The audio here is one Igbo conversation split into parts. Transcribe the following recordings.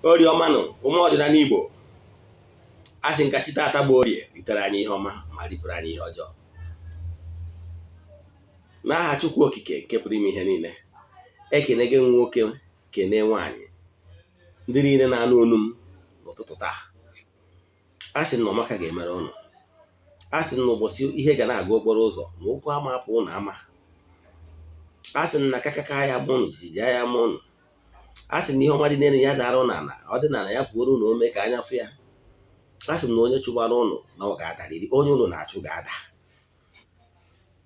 Orie ọma nụ, ụmụ ọdịnala Igbo. A sị nka chi taata bụ orie ritere anyị ihe ọma ma ripụrụ anyị ihe ọjọọ. N'aha Chukwu Okike nke pụrụ ime ihe niile, ekene gị nwoke, kene nwaanyị, ndị niile na-anụ onu m n'ụtụtụ taa. A sị na ọmaka ga-emere ụnụ. A sị na ụbọchị ihe ga na-aga okporo ụzọ na ụkwụ ama apụ ụnụ ama. A sị na kakaka ya ma ụnụ, jijiji ya ma ụnụ. A sị na ihe ọma dị n'elu ya dara ụnụ ala, ọ dị n'ala ya pụoro ụnụ ome ka anya fụ ya. A sị na onye chụbara ụnụ na ọ ga-adarịrị, onye ụnụ na-achụ ga-ada.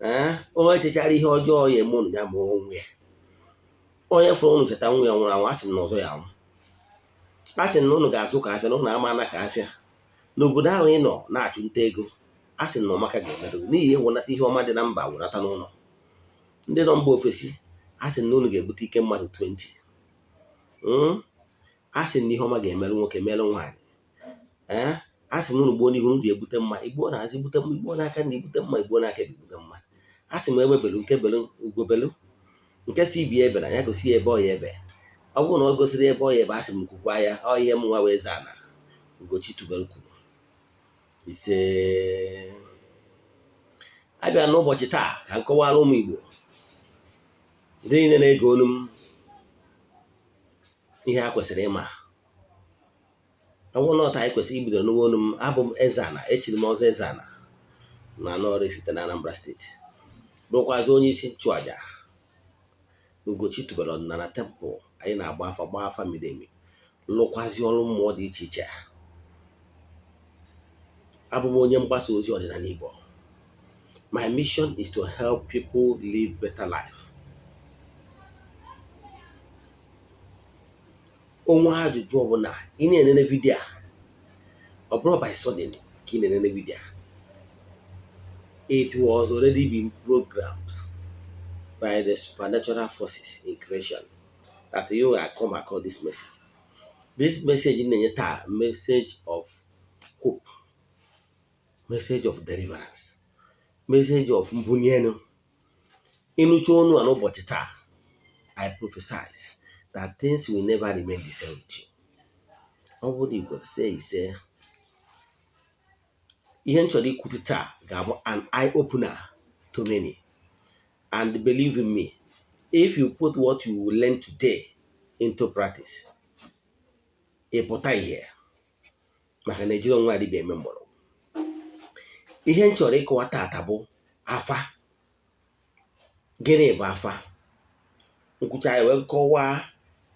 Ee, onye chechara ihe ọjọọ ya eme ụnụ ya ma onwe ya. Onye fụrụ ụnụ cheta nwa ya nwụrụ anwụ, a sị na ọzọ ya anwụ. A sị na ụnụ ga-azụ ka afịa, na ụnụ ama na ka afịa. N'obodo ahụ ị nọ na-achụ nta ego, a sị na ọmaka ga-emerụ n'ihi ewenata ihe ọma dị na mba wenata n'ụlọ. Ndị nọ mba ofesi, a sị na ụnụ ga-ebute ike mmadụ 20. A sị na ihe ọma ga-emerụ nwoke, merụ nwaanyị. Ee, a sị na ụnụ gbuo n'ihu, ụnụ ga-ebute mma, igbuo n'azụ ebute mma, igbuo n'aka na ibute mma, igbuo n'aka ebute mma. A sị m egbe belu nke belu, ugo belu, nke si ibi ebe na ya gosi ya ebe ọ ya ebe. Ọ bụrụ na ọ gosiri ebe ọ ya ebe, a sị m kwukwa ya, ọ ihe m nwa wee zaa na Ugochi tubelu kwuru. Ise, abịa n'ụbọchị taa ka m kọwara ụmụ Igbo ndị niile na-ege olu m ihe a kwesịrị ịma. Ọ bụrụ na ọta anyị kwesịrị ibido n'ụwa olu m, abụ m Eze-Ana, echiri m ọzọ Eze-Ana na Oraifite na Anambra steeti, bụrụkwazị onye isi nchụaja Ugochi tubelu ọdịnala temple. Anyị na-agba afa, gbaa afa miri emi, lụkwazi ọrụ mmụọ dị iche iche. Abụ m onye mgbasa ozi ọdịnala Igbo. My mission is to help people live better life. Onwe ajụjụ ọbụla ị na-enene vidiyo a, ọ bụrụ by sudden ka ị na-enene vidiyo a, it was already been programmed by the supernatural forces in creation that you will come across this message. This message na-enye taa, message of hope, message of deliverance, message of mbunye elu. Ịnụcha onu a n'ụbọchị taa, I prophesy that things will never remain the same with you. Ọ bụrụ na Igbo say ise, ihe m chọrọ ikwute taa ga-abụ an eye opener to many. And believe in me, if you put what you will learn today into practice, ị pụta ihe, maka na ejiri onwe adịbịa eme mgbọrọgwụ. Ihe m chọrọ ịkọwa taata bụ afa. Gịnị bụ afa? Nkwucha ya wee kọwaa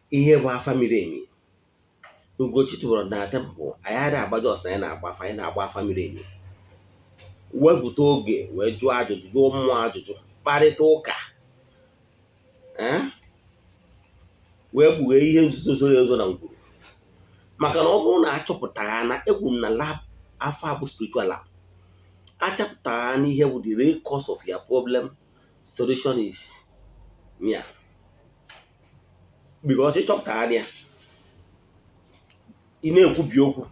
ihe bụ afa miri emi. Ugochi tubelu na temple, anyị adịghị agba just na anyị na-agba afa, anyị na-agba afa miri emi. Wepụta oge wee jụọ ajụjụ, jụọ mmụọ ajụjụ, kparịta ụka, wee kpughee ihe nzuzo zoro ezo na ngwuru. Maka na ọ bụrụ na achọpụtara na ekwu m na lab afa bụ spiritual lab, achọpụtara na ihe bụ the real cause of your problem, solution is near. Because ịchọpụtara ya, ị na-ekwubi okwu,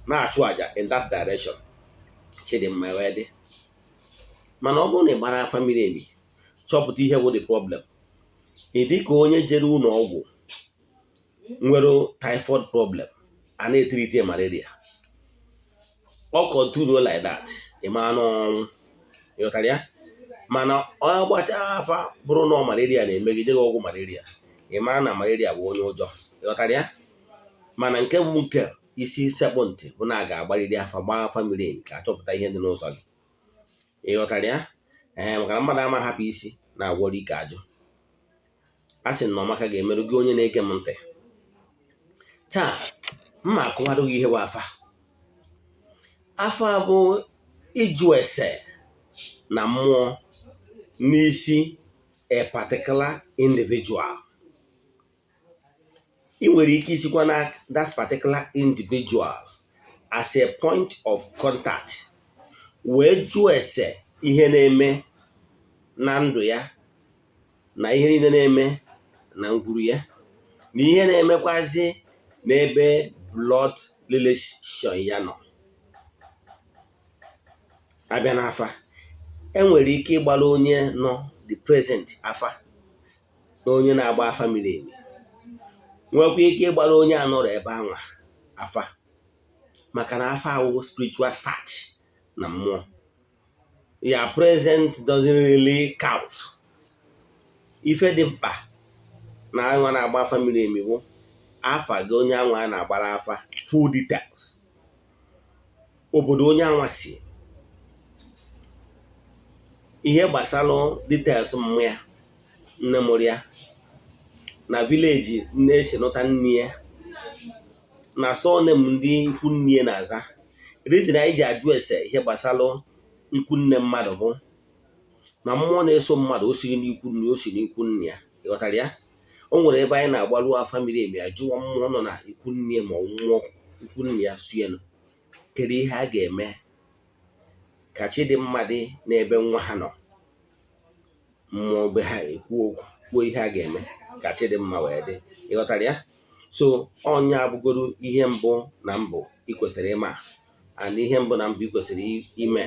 na-achụ àjà in that direction, chidimma wee dị. Mana ọ bụrụ na ị gbara afa miri emi chọpụta ihe bụ the problem, ị dị ka onye jere ụlọ ọgwụ nwere typhoid problem, a na-etreat malaria, ọ continue like that, ị ma n'ọnwụ. Ịghọtara ya? Mana ọ gbachaa afa bụrụ na ọ malaria na-emegide gị, ọgwụ malaria, ị mara na malaria bụ onye ụjọ. Ịghọtara ya? Mana nke bụ nke isi sekpụ ntị bụ na a ga-agbaliri afa, gbaa afa miri emi ka achọpụta ihe dị n'ụzọ gị. Ịghọtara ya? Ee, maka na mmadụ ama hapụ isi na-agwọrọ ike ajụ. A sị na ọmaka ga-emerụ gị onye na-ege m ntị taa. Mma akọwara gị ihe bụ afa. Afa bụ ịjụ ese na mmụọ n'isi a particular individual. Ị nwere ike isikwa na that particular individual as a point of contact wee jụọ ese ihe na-eme na ndụ ya, na ihe niile na-eme na ngwuru ya, na ihe na-emekwazi n'ebe blood relation ya nọ. Abịa n'afa, enwere ike ịgbara onye nọ the present afa na onye na-agba afa miri emi. Nwekwa ike ịgbara onye anọrọ ebe anwa afa, maka na afa awụ spiritual search na mmụọ. Your present doesn't really count. Ife dị mkpa na anwa na-agba afa miri emi bụ afa gị, onye anwa a na-agbara afa, full details, obodo onye anwa si, ihe gbasara details mmụ ya, nne mụrụ ya, na village nne esi nụta nne ya, na surname ndị ikwu nne ya na-aza. Reason anyị ji ajụ ese ihe gbasara ikwu nne mmadụ bụ na mmụọ na-eso mmadụ, o sighi n'ikwu nne, o si n'ikwu nne ya. Ịghọtara ya? O nwere ebe anyị na-agbaru afa miri emi, ajụwa mmụọ nọ na ikwu nne ya, ma ọ mmụọ ikwu nne ya suenu, kedu ihe a ga-eme ka chi dị mma dị n'ebe nwa ha nọ. Mmụọ be ha ekwu okwu, kwuo ihe a ga-eme ka chi dị mma wee dị. Ịghọtara ya? So ọnya abụgoro ihe mbụ na mbụ ị kwesịrị ịma, and ihe mbụ na mbụ ị kwesịrị ime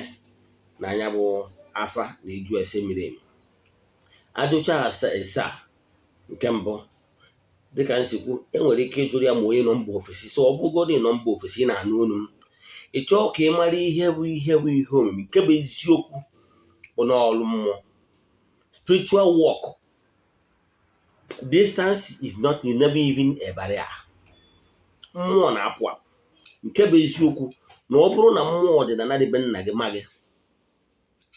na anya bụ afa na iju ese miri emi. Ajụcha ese a nke mbụ, dịka nsikwu, enwere ike ịjụrụ ya ma onye nọ mba ofesi. So ọ bụgodị nọ mba ofesi ị na-anụ olu m, ị chọọ ka ị mara ihe bụ ihe bụ ihe omimi nke bụ eziokwu bụ n'ọrụ mmụọ, spiritual work, distance is not never even a barrier. Mmụọ na-apụ apụ. Nke bụ eziokwu na ọ bụrụ na mmụọ ọdịnala dị be nna gị ma gị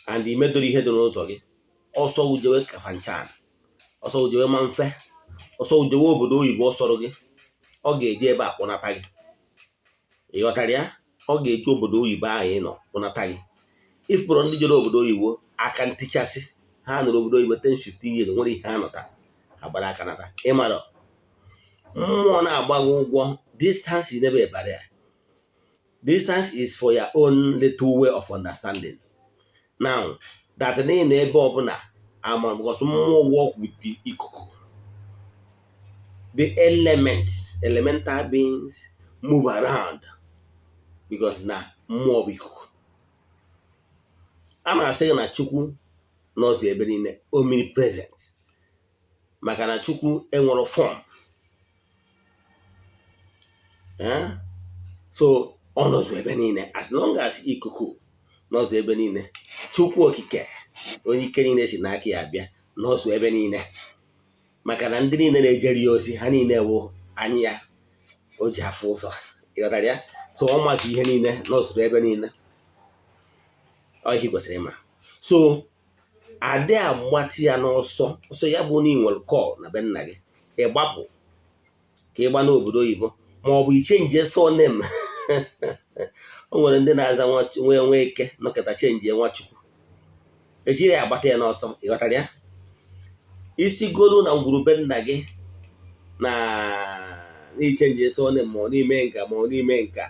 and imedoro ihe dị n'ụzọ gị, ọsọ ujewe Kafanchan, ọsọ ujewe ma mfe, ọsọ ujewe obodo oyibo, ọsọrọ gị, ọ ga-eji ebe a kpọnata gị. Ị ghọtara ya? Ọ ga-eji obodo oyibo ahụ ị nọ kpọnata gị. Ifụrụ ndị jere obodo oyibo aka ntichasị, ha nọrọ obodo oyibo 10 15 years, nwere ihe ha nọta, ha gbara aka nata. Ịmara mmụọ na-agba gị ụgwọ. Distance is never a barrier. Distance is for your own little way of understanding now that na ị nọ ebe ọbụla ama, because mmụọ work with the ikuku, the elements, elemental beings move around, because na mmụọ bụ ikuku. A na-asị gị na Chukwu nọzụ ebe niile, omnipresent, maka na Chukwu enwere form. So ọ nọzụ ebe niile. As long as ikuku nọzụ ebe niile, Chukwu Okike, onye ike niile si n'aka ya abịa, nọzụ ebe niile, maka na ndị niile na-ejere ya ozi, ha niile wụ anya ya o ji afụ ụzọ. Ịghọtara ya? So ọ mazụ ihe niile, nọzụrụ ebe niile. Ọ ihe kwesịrị ịma. So adị agbatị ya n'ọsọ ọsọ. Ya bụ na ị nwere call na be nna gị, ịgbapụ ka ịgba n'obodo oyibo, ma ọ bụ i change surname. O nwere ndị na-aza nwe nwe eke, nọkọta change Nwachukwu, ejiri ya agbata ya n'ọsọ. Ịghọtara ya? Isi golu na ngwurube nna gị na n'i change surname, ma ọ n'ime nka, ma ọ n'ime nka,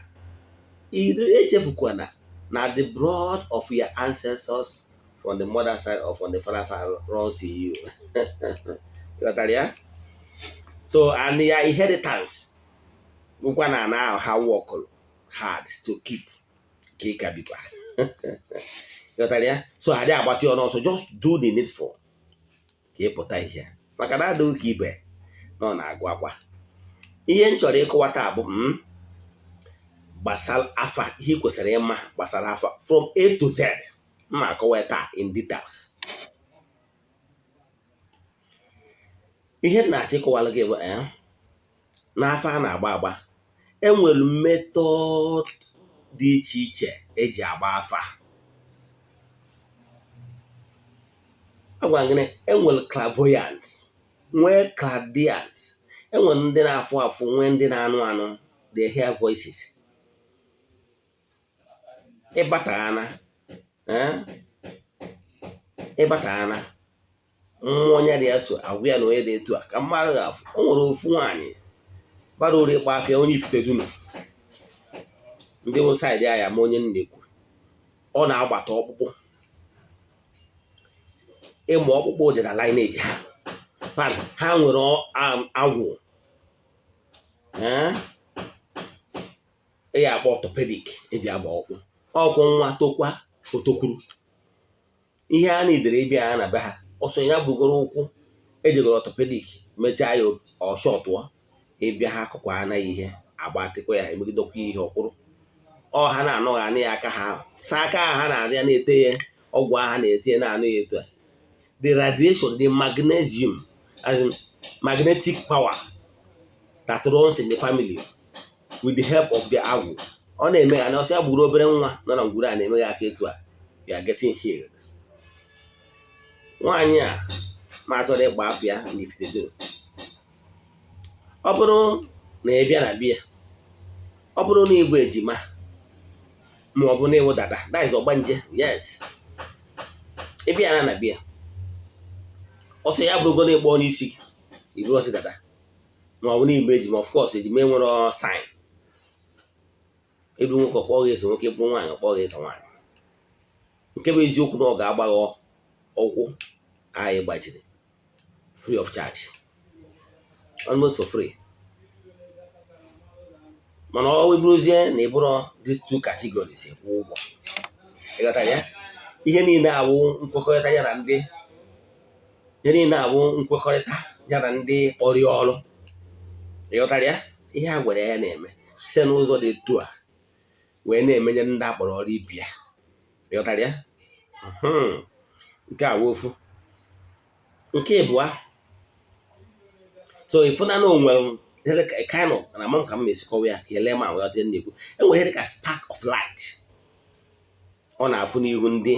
echefukwana na the blood of your ancestors from the mother side or from the father side runs in you. Ịghọtara ya? So and your inheritance bụkwa na ana ahụ ha work hard to keep ka ị ka bikwa. Ịghọtara ya? So adị agbatị ọnụ ọsọ. Just do the needful ka ị pụta ihe, maka na adịghị ka ibe na ọ na-agụ akwa. Ihe m chọrọ ịkọwa taa bụ gbasara afa, ihe ị kwesịrị ịma gbasara afa from A to Z. Mma akọwa taa in details. Ihe m na-achọ ịkọwara gị bụ n'afa a na-agba agba, enwere method dị iche iche eji agba afa. Agwara gị na enwere clairvoyance, nwee clairaudience, enwere ndị na-afụ afụ, nwee ndị na-anụ anụ, they hear voices. Ịbatana mmụọ onye dị ya so agwa ya na onye dị etu a ka mmadụ ga-afụ. O nwere ofu nwaanyị bara uru ịkpọ afịa, onye Ifitedunu, ndị bụ side ya ma onye na-ekwu. Ọ na-agbata ọkpụkpụ, ịma ọkpụkpụ dị na lineage ha. Ha nwere agwụ ya akpọ orthopedic eji agba ọkpụ ọkwụ nwa tokwa otokwuru. Ihe a na-edere ịbịa ya na be ha, ọsọ ya bugoro ụkwụ ejegoro orthopedic, mechaa ya ọshọtụọ. Ịbịa ha akụkụ anaghị ihe agbatịkwa ya, emegidekwa ihe ọkwụrụ ọ ha na-anọghị anụ ya aka ha saa aka ha na-anụ ya, na-ete ya ọgwụ ha na-etinye na-anụ ya etu a. The radiation, the magnesium, as in magnetic power that runs in the family with the help of the agwụ, ọ na-eme ya na ọsọ ya gburu obere nwa nọ na ngwuru a na-eme ya aka etu a, you are getting healed. Nwaanyị a ma achọrọ ịgba afọ ya na ifitedoro, ọ bụrụ na ị bịa na bịa, ọ bụrụ na ịbụ ejima ma ọ bụ na ịwụ dada, that is ọgbanje, yes, ị bịa na bịa, ọsọ ya bụrụgo na ịkpọ n'isi gị iburu ọsị dada ma ọ bụ na ịbụ ejima. Of course, ejima enwere sign. Ịbụ nwoke, ọkpọ gị eze nwoke; ịbụrụ nwaanyị, ọkpọ gị eze nwaanyị. Nke bụ eziokwu na ọ ga-agbagho ụkwụ anyị gbajiri free of charge, almost for free. Mana ọ bụrụzie na ị bụrụ these two categories, kwụ ụgwọ. Ịghọtara ya? Ihe niile awụ nkwekọrịta ya na ndị, ihe niile awụ nkwekọrịta ya na ndị kpọrọ ya ọrụ. Ịghọtara ya? Ihe a gwara ya na-eme site n'ụzọ dị etu a wee na-emenye ndị akpọrọ ọrụ ibi ya. Ịghọtara ya? Nke a wụ ofu. Nke ịbụa, so ịfụna na o nwere kind of na ama m ka m esi kọwa ya ka ele ma nghọta ihe m na-ekwu. Enwere ihe dịka spark of light ọ na-afụ n'ihu ndị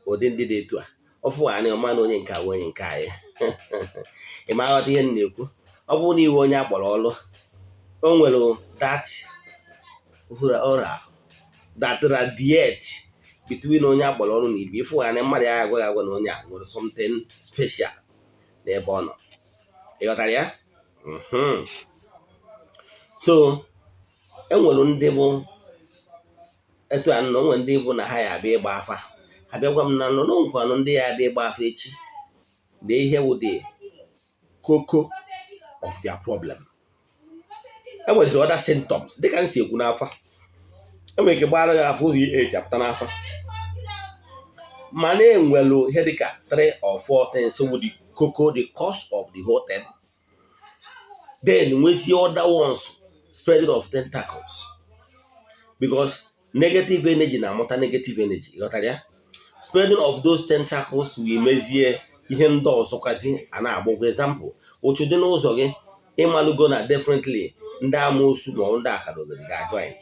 ụdị ndị dị etu a. Ọfụ anya ọma na onye nke a onye nke anyị. Ị ma aghọta ihe m na-ekwu? Ọ bụrụ na iwe onye akpọrọ ọrụ, o nwere that aura that radiate between onye akpọrọ ọrụ na ibe. Ịfụ anya mmadụ ya agwaghị agwa na onye a nwere something special n'ebe ọ nọ. Ị ghọtara ya? So enwere ndị bụ etu a nọ, nwere ndị bụ na ha ya abịa ịgba afa, ha bịa gwa m na nọ n'nkwanụ ndị ya abịa ịgba afa echi na ihe wụ the koko of their problem. Enweziri other symptoms dịka m si ekwu n'afa. Enwere ike gbara gị afọ ụzọ eji apụta n'afa, mana enwelu ihe dịka three or four things wụ the koko, the cause of the whole thing. Then nwezie other ones, spreading of tentacles, because negative energy na-amụta negative energy. Ghọtara ya? Spreading of those tentacles wee mezie ihe ndị ọzọkwazi a na-agbakwa. Example, ụchụ dị n'ụzọ gị, ịmalụgo na definitely ndị amoosu ma ọ ndị akara ga-ajoin,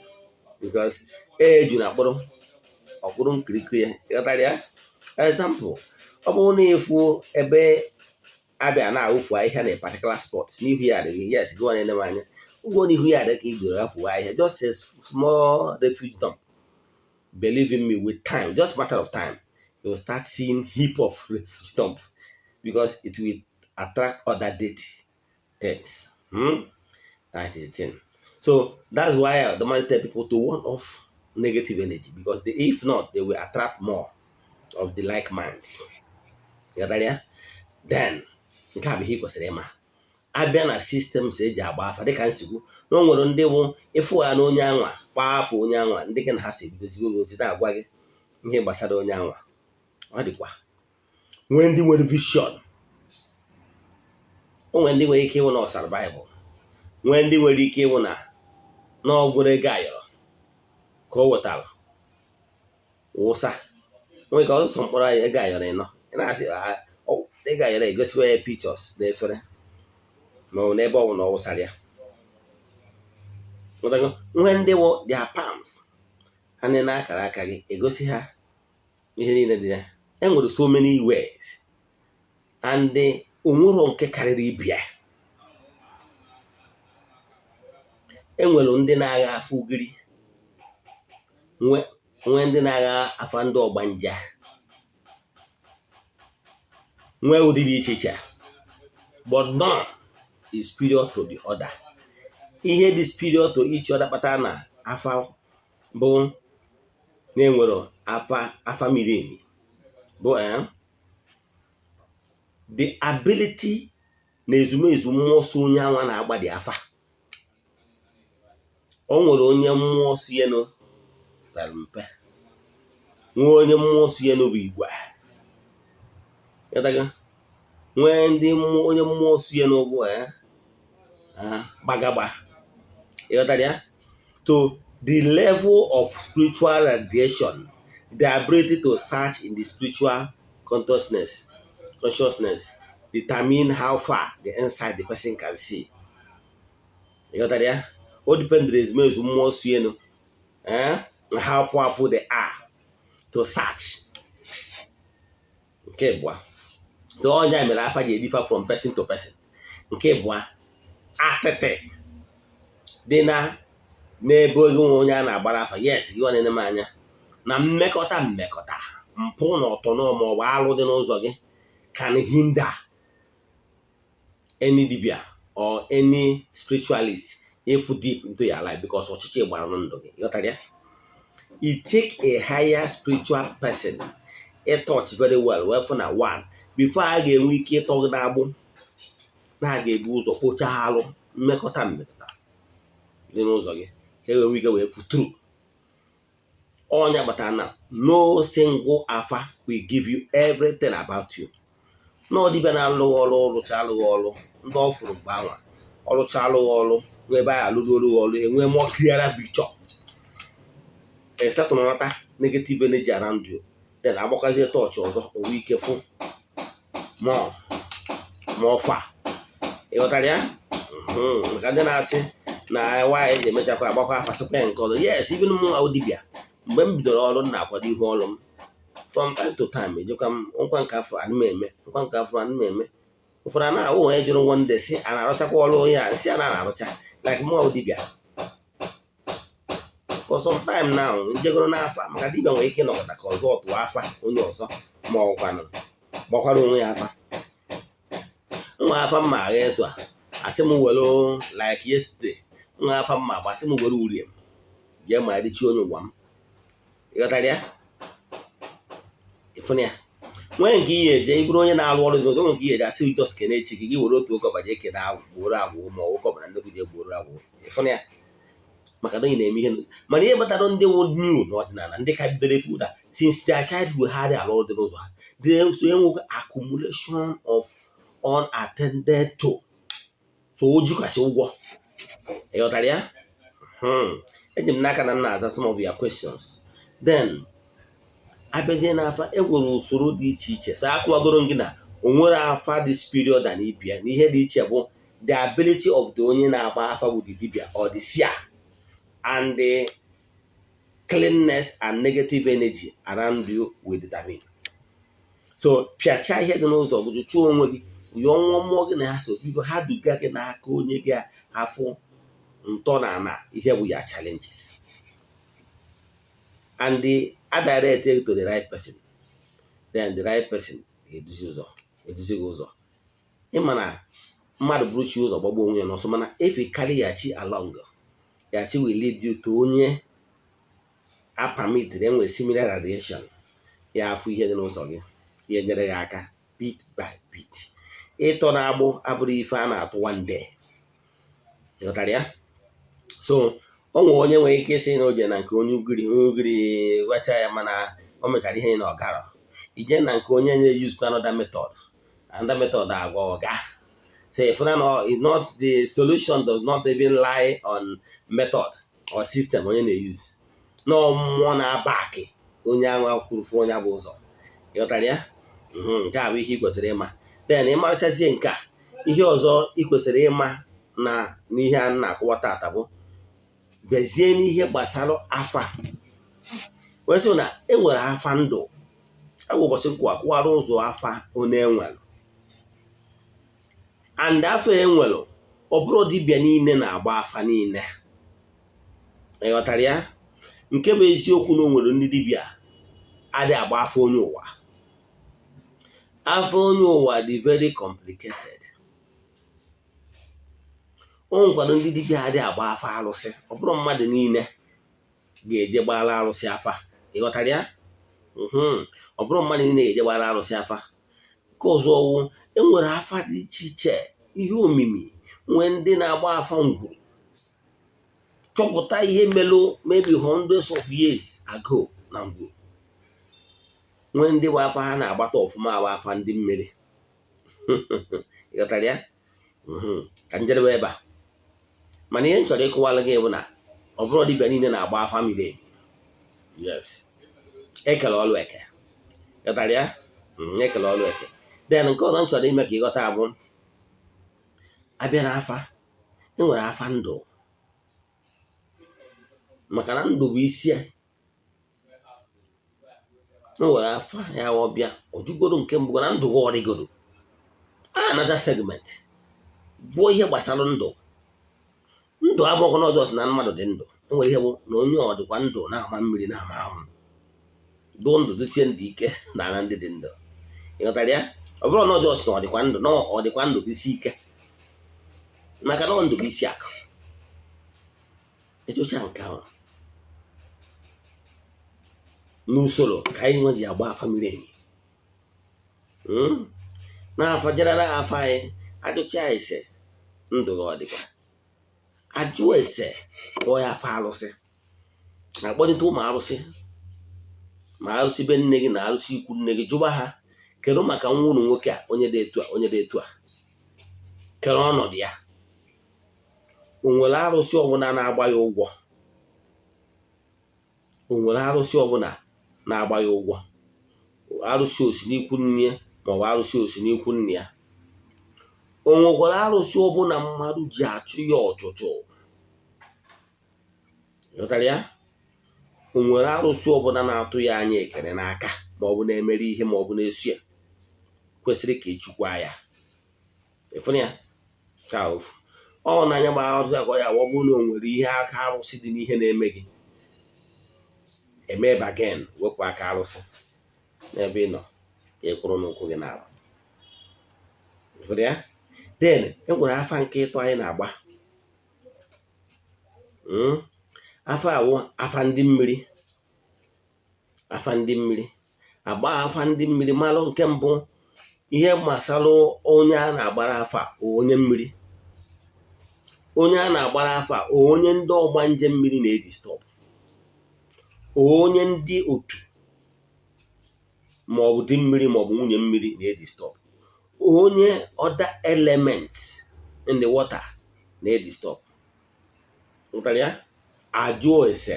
because eju na akpụrụ ọkpụrụ nkirikiri ya. Ghọtara ya? Example, ọ bụrụ na ịfụ ebe abịa na-awụfu ahịhịa na a particular spot n'ihu ya adịghị, yes, gị nwa m anya ụgwọ n'ihu ya adị ka i bidoro afuwa ahịhịa, just a small refuse dump, believe in me, with time, just matter of time, you will start seeing heap of refuse dump, because it will attract other dirty things. That is the thing. So that's why I normally tell people to warn off negative energy, because if not, they will attract more of the like minds. Ghọtara ya? Then nke a bụ ihe ị kwesịrị ịma. Abịa na systems eji agba afa, dịka nsigwu na o nwere ndị bụ ịfụ ha na onye anwa kpaa afọ onye anwa, ndị gị na ha si ebidozigo gị ozi na-agwa gị ihe gbasara onye anwa. Ọ dịkwa nwee ndị nwere vision, o nwere ndị nwere ike ịwụ na ọsara Baịbụl, nwee ndị nwere ike ịwụ na n'ọgwụrụ ego ayọrọ ka o wetara wụsa, nwee ka ọsụsọ mkpọrọ ego ayọrọ ịnọ. Ị na-asị ego ayọrọ, egosikwa ya pictures n'efere ma ọ bụ n'ebe ọ bụ na ọ wụsara ya. Nwee ndị wụ their palms ha na akara aka gị, egosi ha ihe niile dị ya. E nwere so many ways, and onwero nke karịrị ibia. E nwere ndị na-agha afọ ugiri, nwee ndị na-agha afa ndị ọgbanja, nwee ụdị dị iche iche, but none is superior to the other. Ihe dị superior to each other kpatara na afa bụ na-enwere afa afa miri emi bụ the ability na ezumezu mmụọ so onye anwa na-agba dị afa. O nwere onye mmụọ si enu pere mpe, nwee onye mmụọ si enu bụ igwe, nwee ndị onye mmụọ si enu bụ Gbagagba, ịghọtara ya? To the level of spiritual radiation, the ability to search in the spiritual consciousness determine how far the inside the person can see. Ịghọtara ya? O dependere ezumezu mmụọ si elu, how powerful they are to search. Nke abụọ, so onye mere afa ji ediffer from person to person. Nke abụọ, atịtị dị na n'ebe oge nwe onye a na-agbara afa. Yes, gị nwa na-ene m anya na mmekọta mmekọta mpụ na ọtọnọ ma ọ bụ alụ dị n'ụzọ gị can hinder any dibia or any spiritualist if deep into your life, because ọchịchị gbara na ndụ gị. Ghọtara ya? It take a higher spiritual person ị touch very well wee fụ na one before a ga-enwe ike ịtọ gị n'agbụ na a ga-ebu ụzọ kpochaa alụ mmekọta mmekọta dị n'ụzọ gị ka e wee nwee ike wee futuru ọnya kpatara na no single afa will give you everything about you. Na ọdịbịa na-alụghị ọrụ, rụcha alụghị ọrụ ndị ọ fụrụ mgbe anwa ọrụcha alụghị ọrụ nwee ebe ahụ alụrụ ọrụ ọrụ enwee more clearer picture, esetụnata negative energy around you, then agbakwazie tọọchị ọzọ, onwe ike fụ more more far. Ịghọtara ya? Maka ndị na-asị na nwaanyị ji emechakwa agbakwa afa sịkwa ya nke ọzọ. Yes, even mụ nwa dibịa, mgbe m bidoro ọrụ m na-akwado ihu ọrụ m, from time to time ejekwa m nkwa nke afọ ana m eme nkwa nke afọ ana m eme. Ụfọdụ a na-awụ onye jụrụ one day sị a na-arụchakwa ọrụ onye a sị a na-arụcha like mụ dibịa for some time now njegoro n'afa, maka dibịa nwere ike ịnọkọta ka ọzọ tụọ afa onye ọzọ ma ọ kwanụ gbakwara onwe ya afa nwa afa mma agha etu a asị m were. Like yesterday, nwa afa mma agba asị m were urie m jee ma richi onye ụwa m. Ịghọtara ya? Ịfụna ya nwee nke ihe eje ịbụrụ onye na-arụ ọrụ dị n'ụzọ, nke ihe eje asị just kene echi gị, gị were otu oge ọbara ekene agwụ gboro agwụ ma ọ oke ọbara nnukwu je gboro agwụ. Ịfụna ya? Maka na ị na-eme ihe, mana ihe kpatara ndị wụ new n'ọdịnala, ndị ka bidoro efu ụda since their childhood, ha dị alụ ọrụ dị n'ụzọ ha dị so enwekwa accumulation of unattended to, so o jikwasị ụgwọ. Ịghọtara ya? Eji m n'aka na m na-aza some of your questions. Then abịazie n'afa, e nwere usoro dị iche iche. So akwụwagoro m gị na o nwere afa dị superior than ibia na ihe dị iche bụ the ability of the onye na-agba afa bụ the dibia or the seer and the cleanness and negative energy around you will determine. So pịachaa ihe dị n'ụzọ gị, chụọ onwe gị, yọọ nwa mmụọ gị na ha so biko ha duga gị n'aka onye gị afụ ntọ na ana ihe bụ ya challenges and the direct you to the right person. Then the right person eduzi ụzọ, eduzi gị ụzọ. Ịma na mmadụ bụrụ chi ụzọ gbagbuo onwe ya n'ọsọ, mana if you carry your chi along, your chi will lead you to onye a permitted enwe similar radiation ya afụ ihe dị n'ụzọ gị, ihe nyere gị aka bit by bit. Ịtọ na-agbụ abụrụ ife a na-atụ one day. Ịghọtara ya? So o nwere onye nwere ike ịsị na o je na nke onye ugiri, onye ugiri gwacha ya, mana o mechara ihe na ọgarọ ije na nke onye na-eyuzukwa another method, another method agwa ọga. So if na is not the solution does not even lie on method or system onye na-eyuzu na mmụọ na-aba akị onye ahụ kwuru fụ onye bụ ụzọ. Ịghọtara ya? Nke a bụ ihe ị kwesịrị ịma. Then ịmarachazie nke a, ihe ọzọ ị kwesịrị ịma na n'ihe a na-akọwa tata bụ bịazie n'ihe gbasara afa wee sị na e nwere afa ndụ agwa ụbọchị nkwa kwụwara ụzọ afa onye enwere and afa enwere. Ọ bụrụ dibịa niile na-agba afa niile. Ịghọtara ya? Nke bụ eziokwu na o nwere ndị dibịa adịghị agba afa onye ụwa. Afa onye ụwa dị very complicated. O nwekwara ndị dibịa adịghị agba afa arụsị. Ọ bụrụ mmadụ niile ga-eje gbara arụsị afa. Ịghọtara ya? Ọ bụrụ mmadụ niile ga-eje gbara arụsị afa. Nke ọzọ ọwụ enwere afa dị iche iche, ihe omimi nwee ndị na-agba afa ngwuru chọpụta ihe melụ maybe hundreds of years ago na ngwuru, nwee ndị bụ afa ha na-agbata ọfụma agba afa ndị mmiri. Ịghọtara ya? Ka njedebe ebe a. Mana ihe m chọrọ ịkọwalụ gị bụ na ọ bụrụ dibịa niile na-agba afa miri emi. Yes, ekele ọlụ eke, ghọtara ya? Ekele ọlụ eke. Then nke ọzọ m chọrọ ime ka ịghọta bụ, abịa na afa, e nwere afa ndụ, maka na ndụ bụ isi ya. E nwere afa ya ọbịa ojugoro nke mbụ na ndụ gị ọrịgoro. Another segment gwuo ihe gbasara ndụ. Ndụ abụghị na ọjọọ na mmadụ dị ndụ. Enwere ihe bụ na onye ọ dịkwa ndụ na-ama mmiri, na-ama ahụ, dụ ndụ, dụsie ndụ ike na ala ndị dị ndụ. Ịghọtara ya? Ọ bụrụ na ọjọọ na ọ dịkwa ndụ, na ọ dịkwa ndụ dịsi ike, maka na ndụ bụ isi akụ. Echocha nke ahụ n'usoro ka anyị nwe ji agba afa miri emi n'afa jerara afa anyị. Ajụcha ese ndụ gị ọ dịkwa, ajụọ ese, kpọọ ya afa arụsị, akpọlite ụmụ arụsị, ma arụsị be nne gị na arụsị ikwu nne gị, jụba ha, kedu maka nwa unu nwoke a, onye dị etu a, onye dị etu a, kere ọnọdụ ya, o nwere arụsị ọbụla na-agba ya ụgwọ, o nwere arụsị ọbụla na-agba ya ụgwọ, arụsị osi n'ikwu nne maọbụ arụsị osi n'ikwu nne ya, o nwekwara arụsị ọbụla mmadụ ji achụ ya ọchụchụ. Ghọtara ya? O nwere arụsị ọbụla na-atụ ya anya ekele n'aka, maọbụ na-emere ihe, maọbụ na-esu ya, kwesịrị ka echukwa ya. Ịfụna ya ka ofu ọ na-anya gba arụsị akọ ya. Ọ bụrụ na o nwere ihe aka arụsị dị n'ihe na-eme gị, eme bagen, wepụ aka arụsị n'ebe ị nọ ka ị kwụrụ n'ụkwụ gị n'ala. Ịfụna ya? Then e nwere afa nke ịtọ anyị na-agba. Afa awụ afa ndị mmiri. Afa ndị mmiri, agba afa ndị mmiri, malụ nke mbụ ihe gbasara onye a na-agbara afa, onye mmiri, onye a na-agbara afa, onye ndị ọgbanje mmiri na-edisturb, onye ndị otu maọbụ di mmiri maọbụ nwunye mmiri na-edisturb, onye other elements in the water na-edisturb. Ghọtara ya? Ajụọ ese.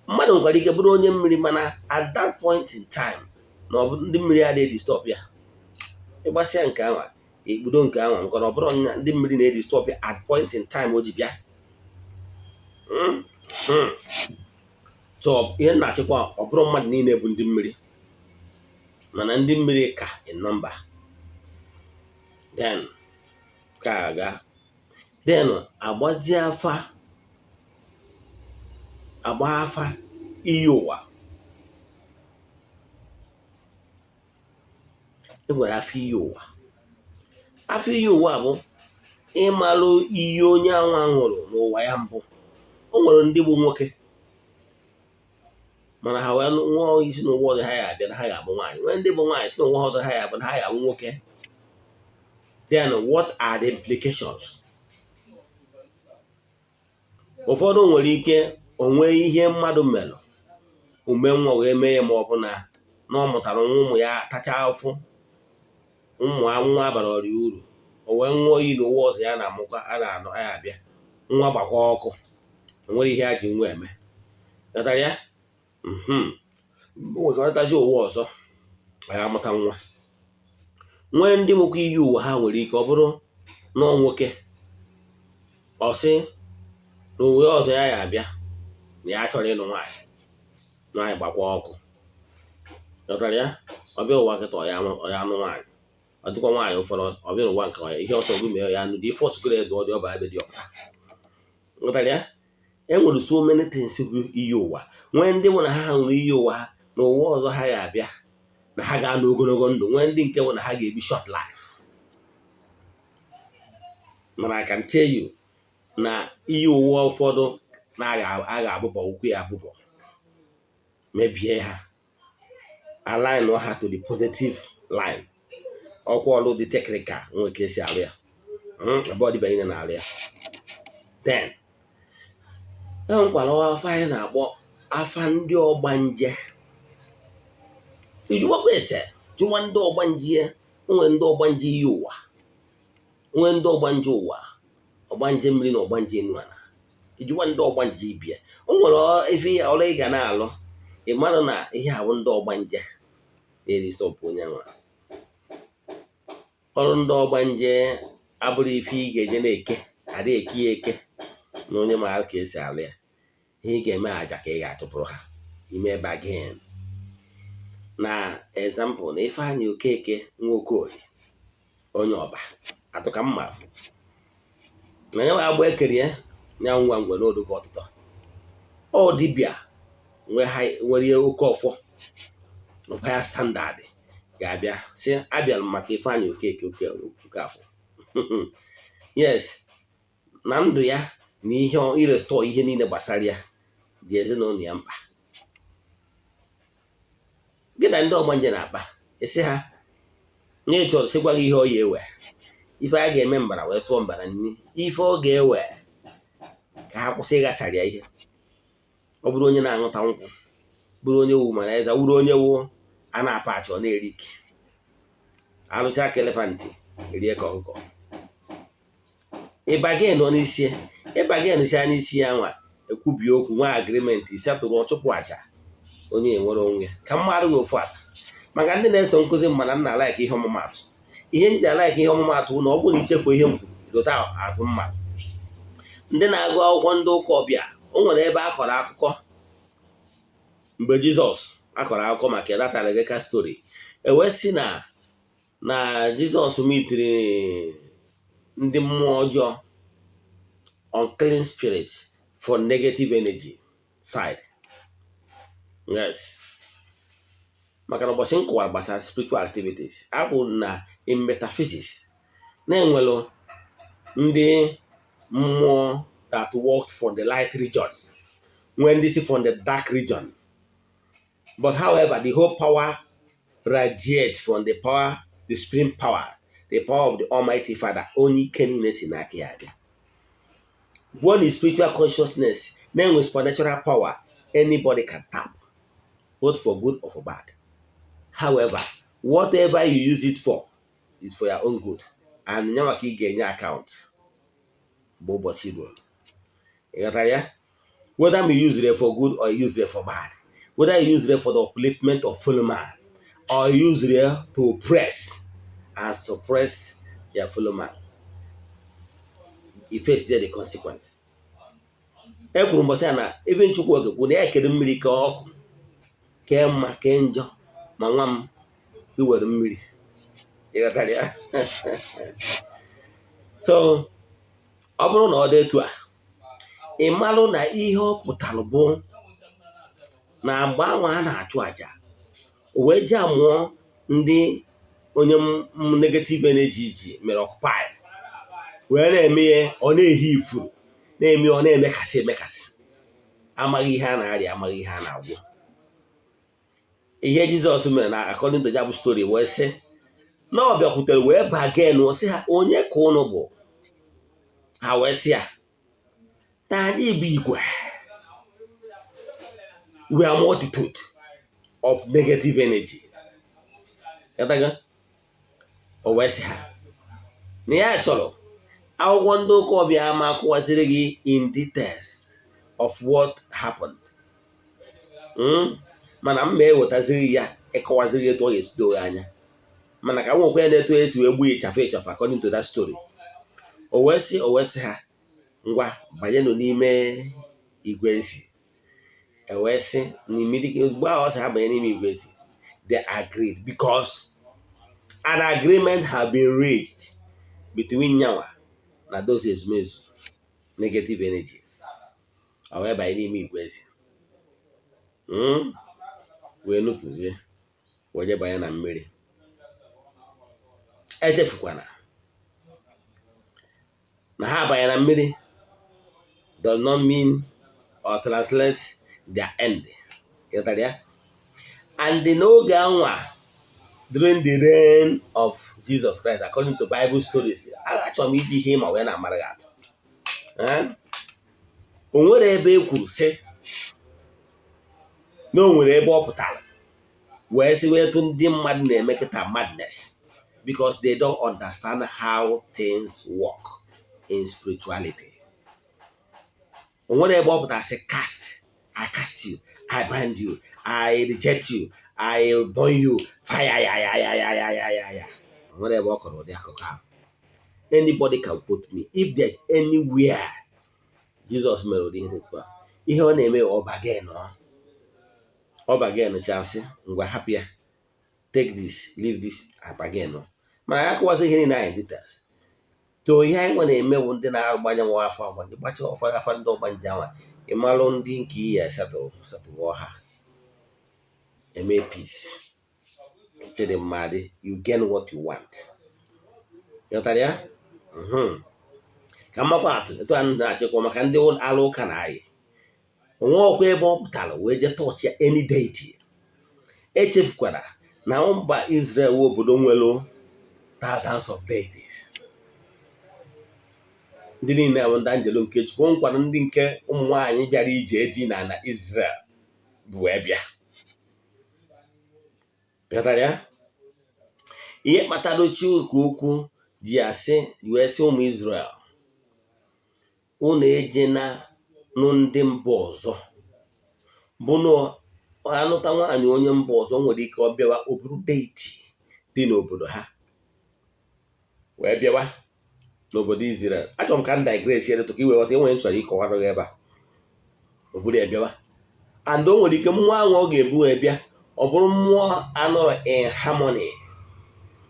Mmadụ nwekwara ike bụrụ onye mmiri, mana at that point in time na ọ bụ ndị mmiri adịghị disturb ya. Ịgbasịa nke anwa, ekpudo nke anwa, nke na ọ bụrụ ndị mmiri na-edisturb ya at point in time o ji bịa. So ihe m na-achịkwa, ọ bụrụ mmadụ niile bụ ndị mmiri, mana ndị mmiri ka in number. Then ka aga, then agbazie afa, agba afa iyi ụwa. E nwere afa iyi ụwa. Afa iyi ụwa bụ ịmalụ iyi onye anwa ṅụrụ n'ụwa ya mbụ. O nwere ndị bụ nwoke, mana ha wee nwụọ isi n'ụwa ọzọ ha ya abịa na ha ga-abụ nwaanyị. Nwee ndị bụ nwaanyị, si n'ụwa ọzọ ha ya abụ na ha ga-abụ nwoke. Then what are the implications? Ụfọdụ nwere ike onwe ihe mmadụ melụ ume nwa wee mee ya, ma ọ bụ na ọ mụtara nwa, ụmụ ya tachaa afụ, ụmụ nwa bara ọrịa uru, o wee ṅụọ iyi n'ụwa ọzọ ya na-amụkwa a na-anọ ya abịa nwa gbakwa ọkụ, enwere ihe a ji nwa eme. Ghọtara ya? Nwekọrịtazi ụwa ọzọ ya amụta nwa. Nwee ndị nwekwa iyi ụwa ha nwere ike ọ bụrụ na nwoke, ọ sị na uwe ọzọ ya ya abịa na ya chọrọ ịnụ nwaanyị, nwaanyị gbakwa ọkụ. Ghọtara ya? Ọ bịa ụwa kịta, ọ ya anụ nwaanyị, ọ dịkwa nwaanyị ụfọdụ, ọ bịa n'ụwa nke ya, ihe ọsọ gị mee ya anụ dị ife ọsụgoro edu ọ dị ọba ebe dị ọpụta. Ghọtara ya? E nwere so many things bụ iyi ụwa. Nwee ndị bụ na ha nwere iyi ụwa ha na ụwa ọzọ ha ga-abịa na ha ga-anọ ogologo ndụ. Nwee ndị nke bụ na ha ga-ebi short life. Mana I can tell you na iyi ụwa ụfọdụ na a ga-abụbọ ukwu ya abụbọ, mebie ha, align ha to the positive line. Ọkwa ọlụ dị technical nwere ka esi arụ ya, abụọ dịba niile na-arụ ya. Then e nwekwara afa anyị na-akpọ afa ndị ọgbanje. Ijuwakwa ese, jụwa ndị ọgbanje ya. Nwee ndị ọgbanje iyi ụwa, nwee ndị ọgbanje ụwa, Ọgbanje mmiri na ọgbanje enu ala, ijikwa ndị ọgbanje ibie. O nwere ife ọrụ ị ga na-alụ, ị marụ na ihe awụ ndị ọgbanje na-erisọpụ onye nwa. Ọrụ ndị ọgbanje abụrụ ife ị ga-eje na-eke, adị eke ya eke na onye maara ka esi alụ ya. Ihe ị ga-eme, aja ka ị ga-achụpụrụ ha ime bargain. Na example, na Ifeanyị Okeke nwa Okorie, onye ọba atụ ka mma na ya agba ekere ya nya nwa ngwe n'odogo ọtụtụ ọ dibịa nwere ihe oke ọfọ of higher standard ga-abịa si abịara m maka Ifeanyị Okeke Okafọ, yes, na ndụ ya na ihe irestore ihe niile gbasara ya dị ezinụlọ ya mkpa. Gị na ndị ọgbanje na-akpa, isi ha nye chọrọ sịgwa gị ihe ọ ya ewe, ife a ga-eme mbara wee sụọ mbara nni, ife ọ ga-ewe ka ha kwụsị ịghasara ya ihe. Ọ bụrụ onye na-aṅụta nkwụ, bụrụ onye wu mara eze, wụrụ onye wu a na-apachi, ọ na-eri ike arụcha ka elephant rie ka ọkụkọ. Ịbagen nọ n'isi, ịbagen si n'isi ya nwa ekwubi okwu nwa agreement setụrụ, ọchụpụ aja, onye enwere onwe ya. Ka mmadụ gị ofu atụ maka ndị na-eso nkụzi m, mana nna like ihe ọmụmatụ. Ihe m ji alike ihe ọmụmatụ bụ na ọ bụrụ na ichefu ihe m kwuru, dota atụ mma. Ndị na-agụ akwụkwọ, ndị ụka ọbịa, o nwere ebe a kọrọ akụkọ mgbe Jizọs akọrọ akụkọ maka that allegorical story, e wee sị na Jizọs mitiri ndị mmụọ ọjọọ, unclean spirits for negative energy side. Yes, maka na ụbọchị m kọwara gbasara spiritual activities, abụ na in metaphysics na-enwelu ndị mmụọ that worked for the light region, nwee ndị si from the dark region, but however, the whole power radiate from the power, the supreme power, the power of the Almighty Father, onye ike niile si n'aka ya abịa. One is spiritual consciousness na-enwe supernatural power anybody can tap, both for good or for bad. However, whatever you use it for is for your own good, and nyanwa ka ị ga-enye account mgbe ụbọchị ruo. Ị ghọtara ya? Whether you use it for good or you use it for bad, whether you use it for the upliftment of fellow man or you use it to oppress and suppress your fellow man, you face the consequence. E kwuru mbọsị ya na ebe Chukwu oge kwuru na ya kere mmiri ka ọkụ kee mma kee njọ, ma nwa m iwere mmiri. Ị ghọtara ya? So ọ bụrụ na ọ dị etu a, ị malụ na ihe ọ pụtara bụ na mgbe anwa a na-achụ àjà, o wee ji amụọ ndị onye negative energy ji mere occupy, wee na-eme ya, ọ na-ehi ifuru na-eme, ọ na-emekasị emekasị, amaghị ihe a na-arịa, amaghị ihe a na-agwọ. Ihe Jizọs mere na according to ya bụ story, wee sị na ọ bịakwutere wee bargain, sị ha, "Onye ka ụnụ bụ?" Ha wee sị ya na anyị bụ igwe, we are multitude of negative energy. Ghọtago? O wee sị ha na ya chọrọ akwụkwọ. Ndị ụka ọbịa ma akụwaziri gị in details of what happened, Mana m ma ewetaziri ya ịkọwaziri etu ọ ga-esi doo anya, mana ka m nwekwa ya na-etu esi wee gbuo ịchafụ ịchafụ according to that story. O wee sị ha, "Ngwa, banyenụ n'ime igwe ezi." E wee sị n'immediately ozugbo ahụ ọ sị ha banye n'ime igwe ezi, they agreed because an agreement had been reached between nyanwa na those ezumezu negative energy. O wee banye n'ime igwe ezi, Wee nupụzie wee je banye na mmiri. Echefukwana na ha banye na mmiri does not mean or translate their end. Ịghọtara ya? And n'oge anwa, during the reign of Jesus Christ, according to Bible stories, achọrọ m iji ihe ịma wee na-amara gị atụ. O nwere ebe e kwuru sị na o nwere ebe ọ pụtara wee sị wee tụ ndị mmadụ na-eme kịta madness because they don't understand how things work. in spirituality. O nwere ebe ọ pụtara sị, "Cast, I cast you, I bind you, I reject you, I burn you, fire ya ya ya ya ya ya ya ya." O nwere ebe ọ kọrọ ụdị akụkọ ahụ. Anybody can quote me if there's anywhere Jesus mere ụdị ihe dị otu a. Ihe ọ na-eme, ọ bargain, ọ bargain chasị, "Ngwa, hapụ ya, take this, leave this," bargain. Mana ya akọwazi ihe niile anyị details to. Ihe anyị nwe na-eme bụ ndị na-agbanye nwa afọ ọgbanje gbacha ọfọ afa ndị ọgbanje anwa, ịmalụ ndị nke iyi esetụ setụwọ ha, eme peace chịrị mmadụ. You gain what you want. Ghọtara ya? Ka mmakwa atụ etu a na-achịkwa maka ndị alụ ụka na anyị onwe ọkwa ebe ọ pụtara wee jee touch ya any deity. Echefukwara na mba Israel wụ obodo nwere thousands of deities. Ndị niile bụ ndị anjelu nke Chukwu nkwado, ndị nke ụmụ nwaanyị bịara ije di na na Israel bụ wee bịa. Ghọtara ya? Ihe kpatara Chukwu okwu ji asị wee sị ụmụ Israel, "Unu ejena nụ ndị mba ọzọ," bụ na anụta nwaanyị onye mba ọzọ nwere ike ọ bịawa, ọ bụrụ deity dị n'obodo ha wee bịawa n'obodo Israel. Achọrọ m ka m digress ya ka i wee ghọta enwere m chọrọ ịkọwara gị ebe a. O buru ya bịawa, and o nwere ike mmụọ ahụ ọ ga-ebu wee bịa, ọ bụrụ mmụọ anọrọ in harmony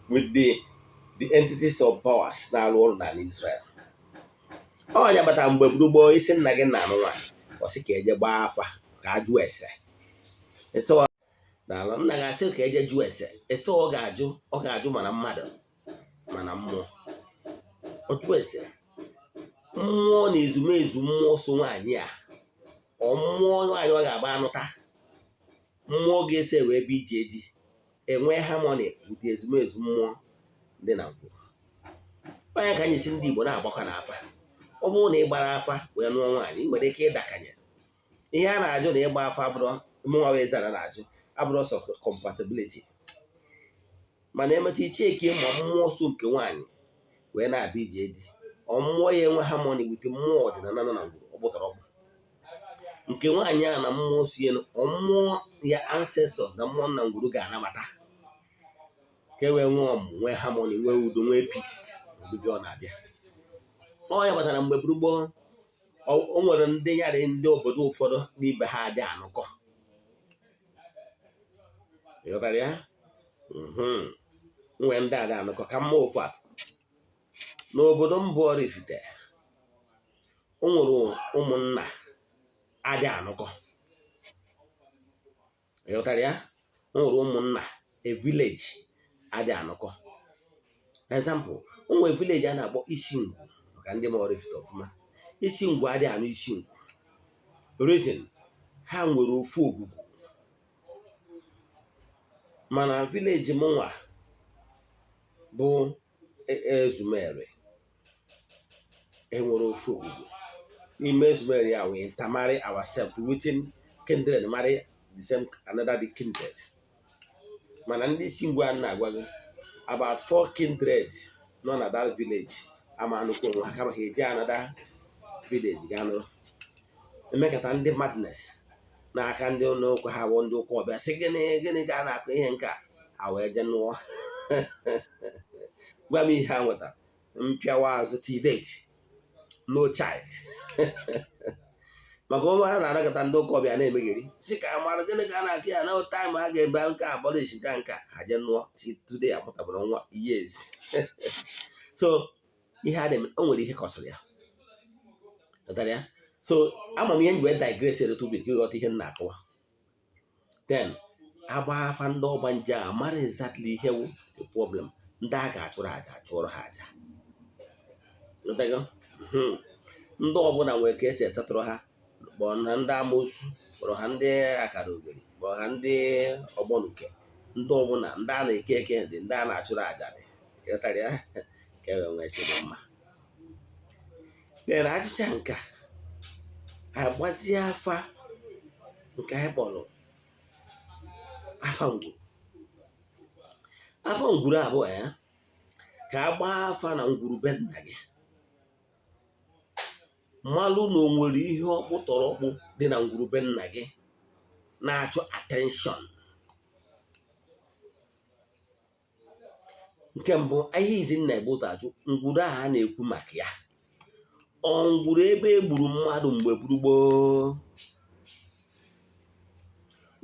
with the entities of powers na-arụ ọrụ n'ala Israel. Ọ ya kpatara mgbe gboo isi nna gị na-anụ nwaanyị, ọ sị ka eje gbaa afa ka a jụọ ese. Ese n'ala nna ga-asị ka eje jụọ ese. Ese ọ ga-ajụ, ọ ga-ajụ mana mmadụ mana mmụọ. Ọ jụọ ese mmụọ na ezumezu mmụọ so nwaanyị a, ọ mmụọ nwaanyị ọ ga-agba anụta, mmụọ ga-ese wee bịa ije di, enwee harmony with ezumezu mmụọ dị na ngwuru. Onye ka anyị si ndị Igbo na-agbakọ n'afa. Ọ bụrụ na ị gbara afa wee nụọ nwaanyị, ị nwere ike ịdakanye. Ihe a na-ajụ na ịgba afa abụrụ mụnwa wee zara na-ajụ abụrụ sọ compatibility, mana emecha icheke ma mmụọ so nke nwaanyị wee na-abịa ije di, ọ mmụọ ya enwe harmony with mmụọ ọdịnala nọ na ngwuru. Ọ pụtara ọkpụ nke nwaanyị a na mmụọ si elu, ọ mmụọ ya ancestors na mmụọ nna ngwuru ga-anabata ka e wee nwee ọmụmụ, nwee harmony, nwee udo, nwee peace na ọbịbịa ọ na-abịa. Ọ ya kpatara mgbe gburugburu o nwere ndị yarị ndị obodo ụfọdụ n'ibe ha adị anụkọ. Ịghọtara ya? Nwee ndị adị anụkọ. Ka mma ofu atụ, n'obodo mbụ Oraifite, o nwere ụmụnna adị anụkọ. Ịghọtara ya? O nwere ụmụnna, a village adị anụkọ. Example, o nwere village a na-akpọ Isingwu. Maka ndị ma Oraifite ọfụma, Isingwu adị anụ Isingwu. Reason, ha nwere ofu ogwugwu. Mana village mụnwa bụ Ezumeri enwere ofu ogwugwu n'ime Ezumeri ya. We intermarry ourselves within kindred, marry the same another the kindred. Mana ndị Isingwu a na-agwa gị, about four kindred nọ na that village ama anụkwu onwe ha, kama ha eje another village gaa nụrụ. Emekata ndị madness n'aka ndị ụka ha bụ ndị ụka ọbịa sị, "Gịnị gịnị ka a na-akụ ihe nke a?" Ha wee jee nụọ. Gwa m ihe ha nwetara mpịawa azụ. Till date, no child. Maka ụmụ ha na-anakọta ndị ụka ọbịa na-emegheri si ka mara gịnị ka a na-akụ ya na time a ga-ebe nke abolish nke nka ha jee nụọ. Till today, amụtabara nwa years. So ihe a na-eme, o nwere ihe kọsịrị ya. Ghọtara ya? So ama m ihe m ji wee digress a little bit ka ịghọta ihe m na-akọwa. Then agba afa ndị ọgbanje a mara exactly ihe wụ the problem. Ndị a ga-achụrụ aja, achụọrọ ha aja. Ghọtago? Ndị ọbụla nwere ka esi esetụrụ ha, kpọrọ ha ndị amoosu, kpọrọ ha ndị akara ogiri, kpọrọ ha ndị ọgbọnuke, ndị ọbụla ndị a na-eke eke dị, ndị a na-achụrụ aja dị. Ghọtara ya? Ka e wee nwee chidimma. Then achịcha nke a agbazie afa nke anyị kpọrọ afa ngwuru. Afa ngwuru abụọ ya ka a gbaa afa na ngwuru be nna gị. Malụ na o nwere ihe ọkpụ tọrọ ọkpụ dị na ngwurube nna gị na-achọ attention. Nke mbụ, ihe izi nna ebu ụzọ ajụ ngwuru ahụ a na-ekwu maka ya, ọ ngwuru ebe e gburu mmadụ mgbe gburugboo?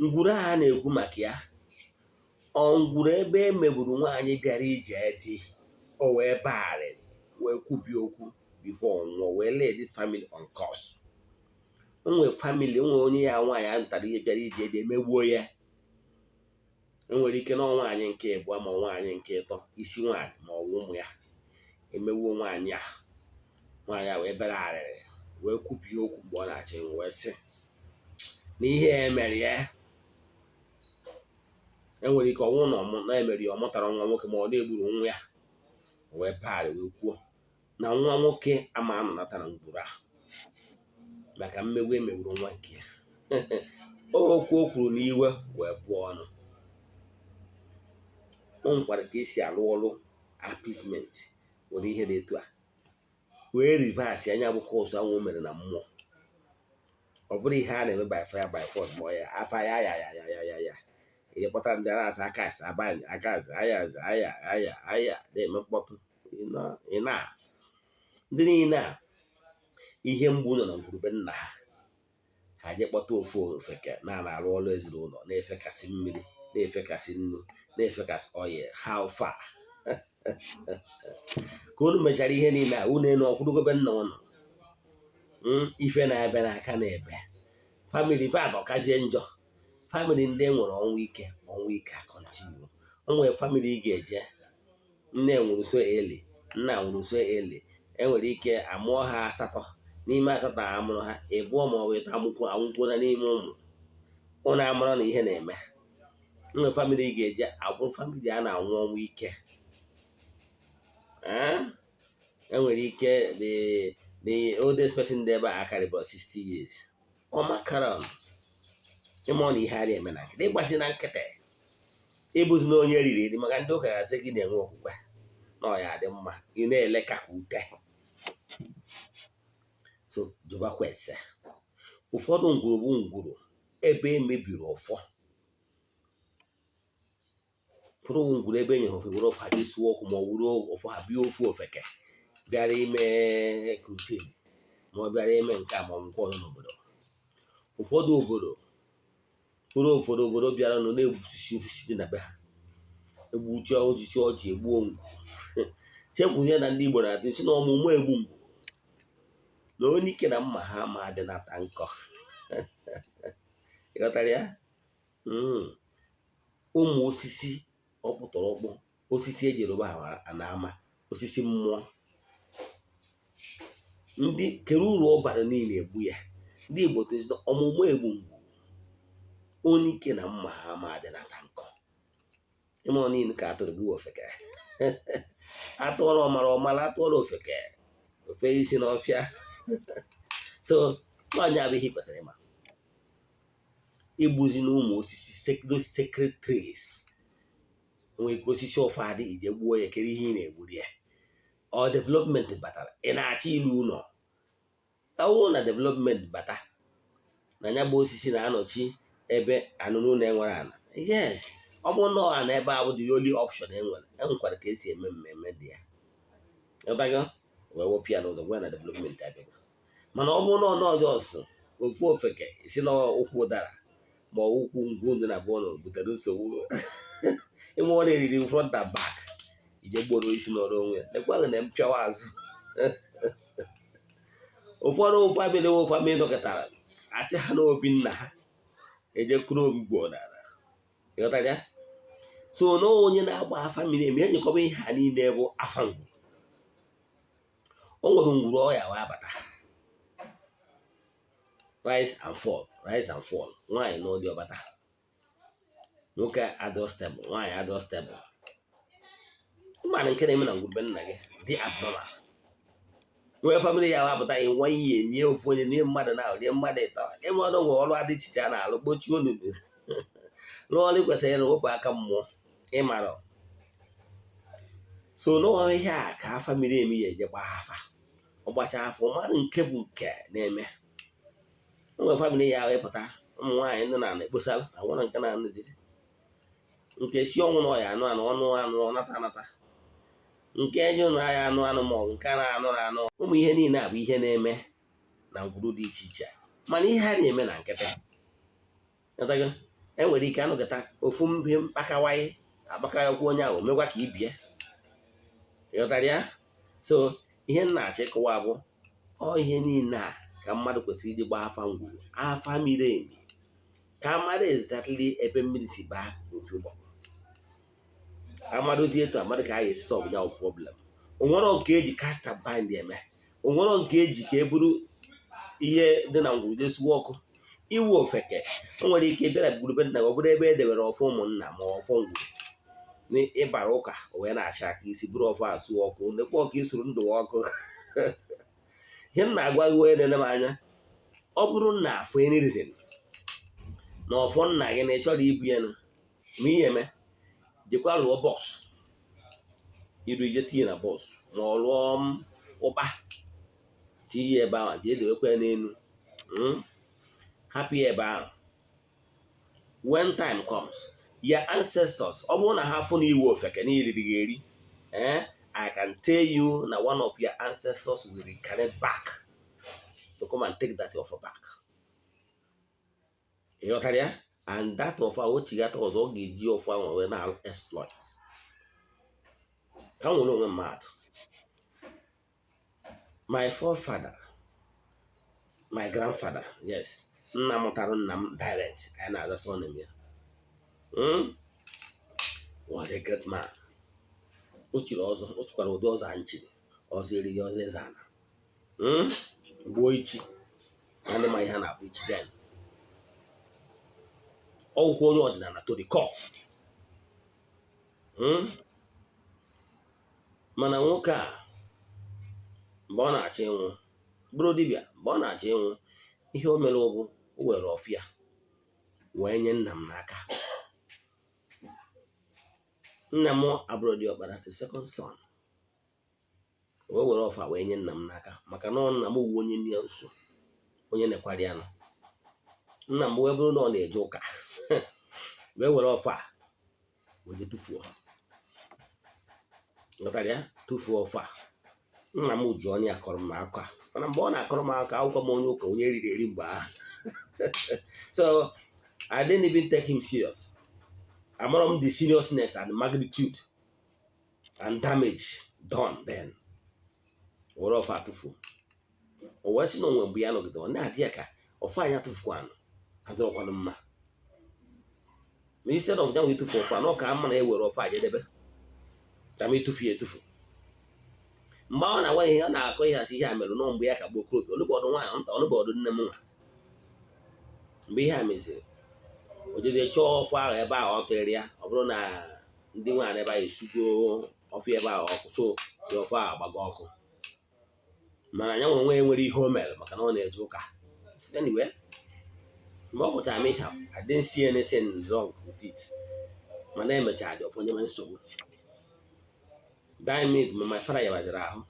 Ngwuru ahụ a na-ekwu maka ya, ọ ngwuru ebe e megburu nwaanyị bịara ije di, o wee bagharịrị wee kwubie okwu before ọ nwụọ, wee lay this family on course? O nwere family, o nwere onye ya nwaanyị a ntara ihe bịara ije di, emegbuo ya. Enwere ike na nwaanyị nke ịbụọ ma nwaanyị nke ịtọ, isi nwaanyị ma ọ bụ ụmụ ya, emegbuo nwaanyị a. Nwaanyị a wee bere arịrị wee kwubie okwu mgbe ọ na-achị, wee sị na ihe e mere ya, enwere ike ọnwụ na ọmụ na emere ya, ọ mụtara nwa nwoke ma ọ na-egburu nwa ya, wee bagharị wee kwuo na nwa nwoke ama anọnata na ngwuru ahụ maka mmegbu emegburu nwa nke ya. Okwu o kwuru n'iwe wee pụọ ọnụ. O nwekwara ka esi arụ ọrụ appeasement, were ihe dị etu a wee reverse anya bụ curse ahụ o mere na mmụọ. Ọ bụrụ ihe a na-eme by fire by force, ma ọ ya afa ya ya ya ya ya ya ya ihe kpọtara ndị na-asa aka asa abanye aka asa aya asa aya aya aya na-eme mkpọtụ. Ị na ndị niile a ihe mgbu nọ na ngwurube nna ha, ha je kpọta ofu ofeke na-arụ ọrụ ezinụlọ, na-efekasị mmiri, na-efekasị nnu, na-efekasị oil. How far ka unu mechara ihe niile a, unu enu ọkwụdogobe nna ụnụ ife na-ebe n'aka na-ebe family ife atọkazie njọ. Family ndị nwere ọnwụ ike, ọnwụ ike a continue. O nwere family ị ga-eje, nne nwụrụ so eli, nna nwụrụ so eli, enwere ike amụọ ha asatọ. N'ime asatọ a amụrụ ha, ịbụọ ma ọ bụ ịtọ amụkwu anwụkwuo n'ime ụmụ ụnụ amụrụ na ihe na-eme. Nwere family ị ga-eje, abụrụ family a na-anwụ ọnwụ ike. Enwere ike the oldest person dị ebe a akarịbụ 60 years. Ọ makara ịma ọ na ihe a na-eme na nkịtị, ịgbachi na nkịtị, ịbụzi na onye riri eri, maka ndị ụka ga-asị gị na-enwe okwukwe na ọ ya dị mma, ị na-ele ka ute. So jụbakwa ese. Ụfọdụ ngwuru bụ ngwuru ebe emebiri ọfọ, ụfọdụ ngwuru ebe e nyere ofe were ọfọ ha suo ọkụ, ma ọ wuru ọfọ ha bịa ofu ofeke bịara ime crusade, ma ọ bịara ime nke a ma ọ bụ nke ọzọ n'obodo. Ụfọdụ obodo ụfọdụ ụfọdụ obodo bịara nọ na-egbusisi osisi dị na be ha, egbuchi osisi ọjị, egbuo ngwu, chefuzie na ndị Igbo na-atụ si na ọmụmụ egbu ngwu na onye ike na mma ha ma dị nata nkọ. Ịghọtara ya? Ụmụ osisi ọkpụtọrọkpụ, osisi eji erobe ha na ama osisi mmụọ, ndị kere uru ọ bara niile egbu ya. Ndị Igbo tụzi ọmụmụ egbu ngwu, onye ike na mma ha ma dị nata nkọ. Ịma niile ka atụrụ gị ofeke, atụọrọ ọmara ọmara, atụọrọ ofeke ofe isi n'ọfịa. So nwaanyị abụ ihe kwesịrị ịma, igbuzi na ụmụ osisi, those sacred trees. Nwere ike osisi ọfọ adị, ije gbuo ya, kere ihe ị na-egburi ya. Ọ development batara, ị na-achọ ilu ụlọ, ọwụ na development bata na ya bụ osisi na-anọchi ebe anụnụ na enwere ana. Yes, ọ bụrụ na ọ na ebe ahụ dị only option enwere, enwekwara ka esi eme mmemme dị ya, ịghọtago, wee wepụ ya n'ụzọ gwa na development abịago. Mana ọ bụrụ na ọ just ofu ofeke si na ụkwụ ụdara ma ọ ụkwụ ngwu dị na bọọlụ butere nsogbu, ịma ọ na-eriri front and back, ije gboro isi n'ọrụ onwe ya, lekwa na mpịawa azụ. Ụfọdụ family wụ family dọkịtara asị ha n'obi nna ha eje kụrụ obi gboo n'ala, ịghọtara ya? So na onye na-agba afa miri emi enyekọba ihe a niile bụ afa ngwuru. O nwere ngwuru ọya wee abata, rise and fall, rise and fall. Nwaanyị n'ụdị ọbata, nwoke adịrọ stable, nwaanyị adịrọ stable. Mmadụ nke na-eme na ngwurube nna gị dị abnormal. Nwee family ya wapụta in one year, nye ofu onye, nye mmadụ na nye mmadụ ịtọ. Ịma ọnụ nwere ọrụ adị iche iche a na-alụ, kpochie onunu, rụọ ọrụ kwesịrị ịrụ, wepụ aka mmụọ ịmara. So n'ọhịa a ka afa miri emi ya eje gbaa afa. Ọ Ọ gbachaa afa, ọ mara nke bụ nke na-eme. O nwere family ya ahụ ịpụta, ụmụ nwaanyị ndị na-ana ekposara agwara nke na-anụ di, nke si ọnwụ na ọya anụ anụ ọnụ anụ ọnata anata, nke enye ụlọ ahịa anụ anụ, ma ọ bụ nke a na-anụ anụ. Ụmụ ihe niile a bụ ihe na-eme na ngwuru dị iche iche, mana ihe a na-eme na nkịtị. Nghọtago? Enwere ike anụkọta ofu ihe mkpakawaị akpakawakwa onye ahụ, omekwa ka ibie. Ịghọtara ya? So ihe m na-achọ ịkọwa bụ, ọ ihe niile a ka mmadụ kwesịrị iji gbaa afa ngwuru, afa miri emi, ka mmadụ exactly ebe mmiri si baa n'opi ụgbọgụrụ. Amadozie etu amadụ ka a ga-esi solve ya problem. Onwero nke eji cast and bind eme, onwero nke eji ka e buru ihe dị na ngwuru jesiwe ọkụ iwu ofeke. O nwere ike bịara gburube nna gị, ọ bụrụ ebe e debere ọfọ ụmụnna ma ọfọ ngwuru ịbara ụka, o wee na-acha aka isi bụrụ ọfọ asụ ọkụ, nekwa ọkụ isuru ndụ ọkụ. Ihe m na-agwa gị, onye na-ene m anya, ọ bụrụ na for any reason na ọfọ nna gị na ị chọrọ ibu ya, ma ihe eme, jekwa lụọ box iru ije tinye na box, ma ọ lụọ ụkpa tinye ya ebe ahụ, jee dewekwa ya n'elu, hapụ ya ebe ahụ. When time comes, your ancestors, ọ bụrụ na ha fụ na iwu ofeke na iriri gị eri, I can tell you na one of your ancestors will reincarnate back to come and take that offer back. Ị ghọtara ya? And that offer o chighata ọzọ, ọ ga-eji ọfọ ahụ wee na exploit. Ka m nwere onwe m atụ, my forefather, my grandfather, yes, nna mụtara nna m direct, anyị na-aza surname ya, was a great man. O chiri ọzọ, o chikwara ụdị ọzọ anyị chiri ọzọ, eriri ọzọ eze ala, gbuo ichi na ndị ma ihe a na-akpọ ichi. Then ọgwụkwọ onye ọdịnala to the core. Mana nwoke a, mgbe ọ na-achọ ịnwụ, bụrụ dibịa, mgbe ọ na-achọ ịnwụ, ihe o mere bụ o were ọfịa wee nye nna m n'aka. Nna m abụrụ diọkpara, the second son. O wee were ọfọ a wee nye nna m n'aka, maka na ọ nna m wu onye nne ya nso, onye nekwara ya nụ. Nna m wee bụrụ na ọ na-eje ụka, wee were ọfọ a wee je tụfuo. Ghọtara ya? Tụfuo ọfọ a. Nna m ji ọnụ ya kọrọ m akụkọ a, mana mgbe ọ na-akọrọ m akụkọ, akwụkwọ m onye ụka, onye riri eri mgbe ahụ, so I didn't even take him serious. Amara m the seriousness and magnitude and damage done. Then were ọfọ atụfuo. O wee sị na onwe mgbe ya nọgide, ọ na-adị ya ka ọfọ anyị atụfukwanụ adịrọkwanụ mma. Instead of ya nwe ịtụfu ọfọ a, na ọ ka mma na ewere ọfọ a jedebe ka m ịtụfu ya etufu. Mgbe ọ na-agwa ihe ọ na-akọ, ihe asị ihe a mere nọ mgbe ya ka bụ okorobịa, ọnụbọdụ nwaanyị nta, ọnụbọdụ nne m nwa. Mgbe ihe a meziri, o jeje chọọ ọfọ ahụ ebe ahụ ọ tụrụ ya, ọ bụrụ na ndị nwaanyị ebe ahụ esugo ọfọ ebe ahụ ọkụ, so ya ọfọ ahụ agbago ọkụ. Mana ya nwe onwe ya nwere ihe o mere, maka na ọ na-eje ụka. Anyway, mgbe ọ pụtara m ihe a, I didn't see anything wrong with it. Mana emechara dị ọfọ nye m nsogbu. That minute, mgbe my father yabaziri ahụ,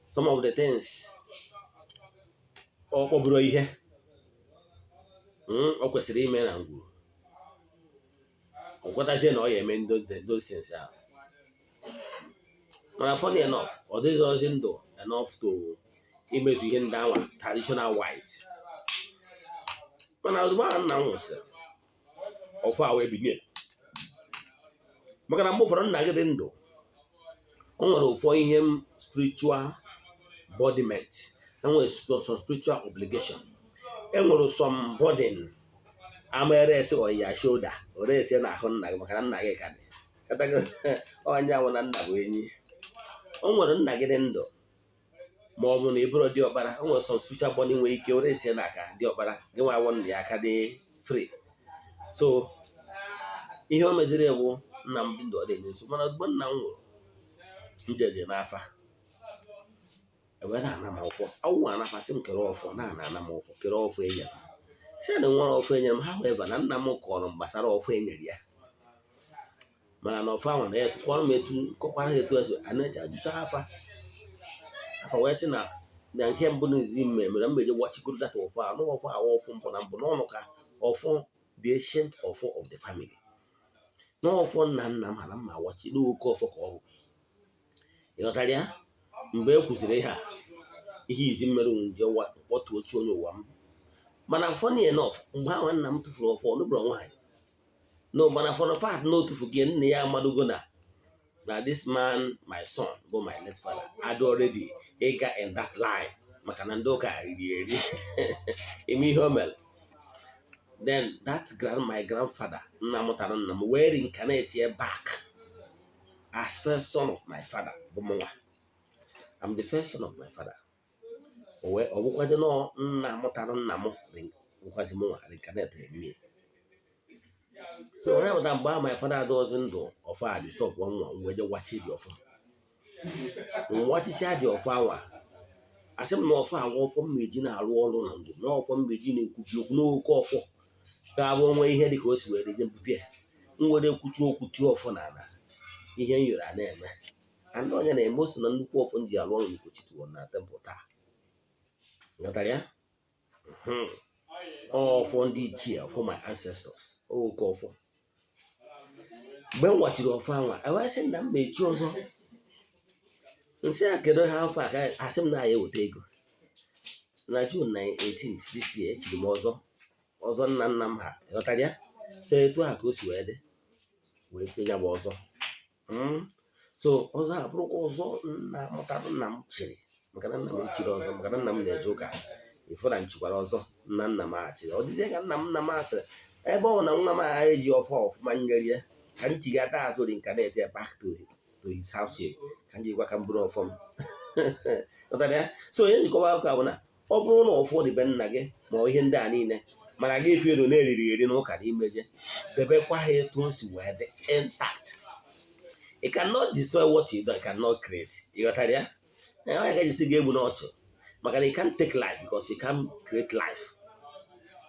some of the things ọ kpọburu ihe ọ kwesịrị ime na ngwuru, ọ kwetazie na ọ ya eme those things ahụ. Mana funny enough, ọ dịghịzi ndụ enough to imezu ihe ndị anwa traditional wise. Mana ozugbo ahụ nna m nwụsịrị, ọfọ a wee binie, maka na mgbe ụfọdụ nna gị dị ndụ, o nwere ụfọ ihe m spiritual bodiment, enwere some spiritual obligation, enwere some burden ama eresi on your shoulder, oresi n'ahụ nna gị, maka na nna gị ka dị. Onye ahụ na nna bụ enyi. O nwere nna gị dị ndụ, ma ọ bụ na ị bụrụ diọkpara, o nwere some spiritual burden nwere ike oresi n'aka diọkpara gị, nwa awọ nna ya aka dị free. So ihe o meziri bụ nna m dị ndụ, ọ dị enye nsogbu. Mana ozugbo nna m nwụrụ, m jezie n'afa ewee na-ana m ọfọ awụ anafasị m kere ọfọ, na-ana ana m ọfọ, kere ọfọ enyere m, si na nwere ọfọ enyere m. However, na nna m kọrọ m gbasara ọfọ enyere ya, mana na ọfọ ahụ na ya tụkwara m etu kọkwara ha etu esi a na-eji ajụcha afa. Afa wee sị na Na nke mbụ na izi mme mere m eje wachigoro data ọfọ a n'ọfọ awa ọfọ mbụ na mbụ n'ọnụ ka ọfọ, the ancient ọfọ of the family, n'ọfọ nna nna m ha na mma awachi n'oke ọfọ ka ọ bụ. Ịghọtara ya? Mgbe e kwuziri ihe a, ihe izi mmerụ nje kpọtuo chi onye ụwa m. Mana funny enough, mgbe ahụ nna m tụfuru ọfọ, ọ nụbụrụ nwaanyị no. Mana for the fact na o tufu gị, nna ya amadogo na this man, my son, bụ my late father, had already ịga in that line, maka na ndị ụka riri eri ime ihe o mere. Then that grand my grandfather, nna mụtara nna m, wee reincarnate ya back as first son of my father, bụ mụnwa. I'm the first son of my father. O wee ọ bụkwazi nọ nna mụtara nna m bụkwazi mụnwa reincarnate me. So onye pụta mgbe ahụ my father adịghịzi ndụ, ọfọ a dị stop nwa wee je wachi dị ọfọ, nwachicha dị ọfọ anwa. Asị m na ọfọ awa ọfọ m eji na-arụ ọrụ na ndụ, na ọfọ m eji na-ekwubi okwu n'oke ọfọ ga-abụ onwe ihe dị ka o si wee dị bute ya. M were ekwuchi okwu tie ọfọ n'ala, ihe m yọrọ a na-eme. And onye na-eme o so na nnukwu ọfọ m ji arụ ọrụ n'Ugochi tụrụ na temple taa. Ghọtara ya? Ọfọ ndị ichie, ọfọ my ancestors, oke ọfọ. Mgbe m wachiri ọfọ anwa, ewee sị na m ma echi ọzọ. Nsị a, kedu ha afọ a ka asị m na ya eweta ego na June na 18th this year. Echiri m ọzọ, ọzọ nna nna m ha. Ghọtara ya? So etu a ka o si wee dị wee tinye ya bụ ọzọ. So ọzọ a bụrụkwa ọzọ nna mụtara nna m chịrị, maka na nna m chiri ọzọ, maka na nna m na-eje ụka. Ịfụ na nchikwara ọzọ nna nna m achịrị, ọ dịzie ka nna m nna m asịrị ebe ọ na nwa m agha eji ọfọ ọfụma nyere ya ka m chigata azụ reincarnate ya back to his household, ka m ji gwa ka m bụrụ ọfọ m. Ghọtara ya? So onye njikọba akụkọ bụ na ọ bụrụ na ọfọ dị be nna gị ma ọ ihe ndị a niile, mana gị efi na-eriri eri n'ụka na imeje, debekwa ha etu o si wee dị intact. You cannot destroy what you don't cannot create. Ị ghọtara ya? Ee, ọ ya ga ejisi gị egbu n'ọchụ, maka na you can't take life because you can't create life.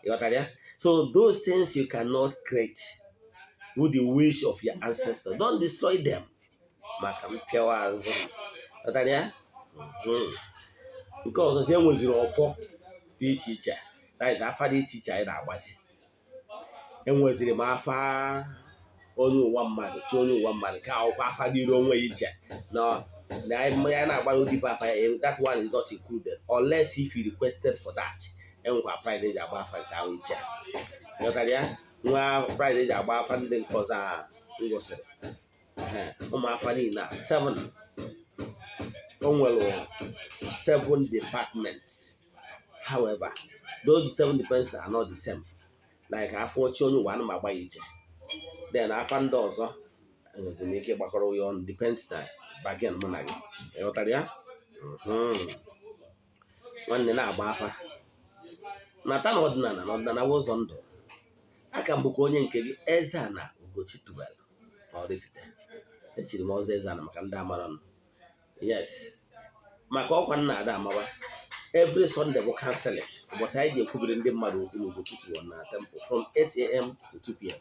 Ị ghọtara ya? So those things you cannot create with the wish of your ancestors, don't destroy them maka mpịawa azụ. Ghọtara ya? Nke ọzọ si, enweziri ọfọ dị iche iche, that is afa dị iche iche anyị na-agbazi. Enweziri m afa onye ụwa mmadụ, chi onye ụwa mmadụ, ka akwụkwọ afa dịrị onwe ya iche na na ya na-agbara odibo afa ya. That one is not included unless if you requested for that. Enwekwa pride eji agba afa nke ahụ iche. Ghọtara ya? Nwa pride eji agba afa ndị nke ọzọ a m gụsịrị. Ụmụ afa niile a seven, o nwere seven departments. However, those seven departments are not the same. Like afọ ochie onye ụwa, ana m agba ya iche. Then afa ndị ọzọ enwere m ike ịgbakọrọ ya ọnụ, depends na bargain mụ na gị. Ịghọtara ya? Nwanne, na-agba afa nata na ọdịnala, na ọdịnala bụ ụzọ ndụ. Aka m bụkwa onye nke gị, Eze-Ana Ugochi tubelu na Oraifite. Echiri m ọzọ Eze-Ana maka ndị amara nụ. Yes, maka ọkwa nna ada amawa. Every Sunday bụ counseling, ụbọchị anyị ji ekwubiri ndị mmadụ okwu n'Ugochi tubelu na temple from 8 a.m. to 2 p.m.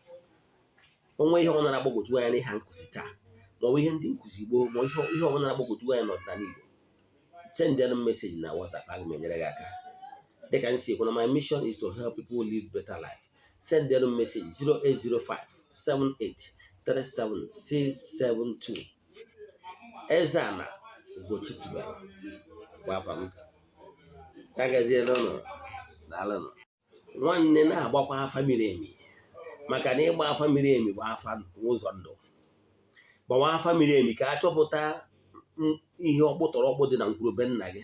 Onwe ihe ọbụla na-agbagwoju anya n'ihe nkụzi taa, ma ọ bụ ihe ndị nkụzi gboo, ma ihe ọbụla na-agbagwoju anya n'ọdịnala Igbo, send them message na WhatsApp, aga m enyere gị aka. Dịka m si ekwu na my mission is to help people live better life. Send them message 0805 78 37 672. Eze-Ana Ugochi tubelu bụ afa m. Ya gaziela ụnụ. Daalụnụ. Nwanne, na-agbakwa afa miri emi, maka na ịgba afa miri emi bụ afa ụzọ ndụ. Gbawa afa miri emi ka a chọpụta ihe ọkpụtọrọkpụ dị na ngwurube nna gị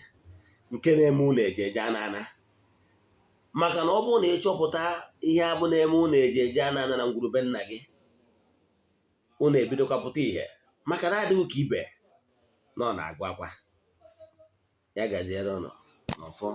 nke na-eme ụlọ eje eje ana ana. Maka na ọ bụrụ na ịchọpụta ihe abụ na-eme ụlọ eje eje ana ana na ngwurube nna gị, ụnụ ebidokwa pụta ihe, maka na adịghị ka ibe na ọ na-agụ akwa. Ya gaziere ụnụ n'ọfọ.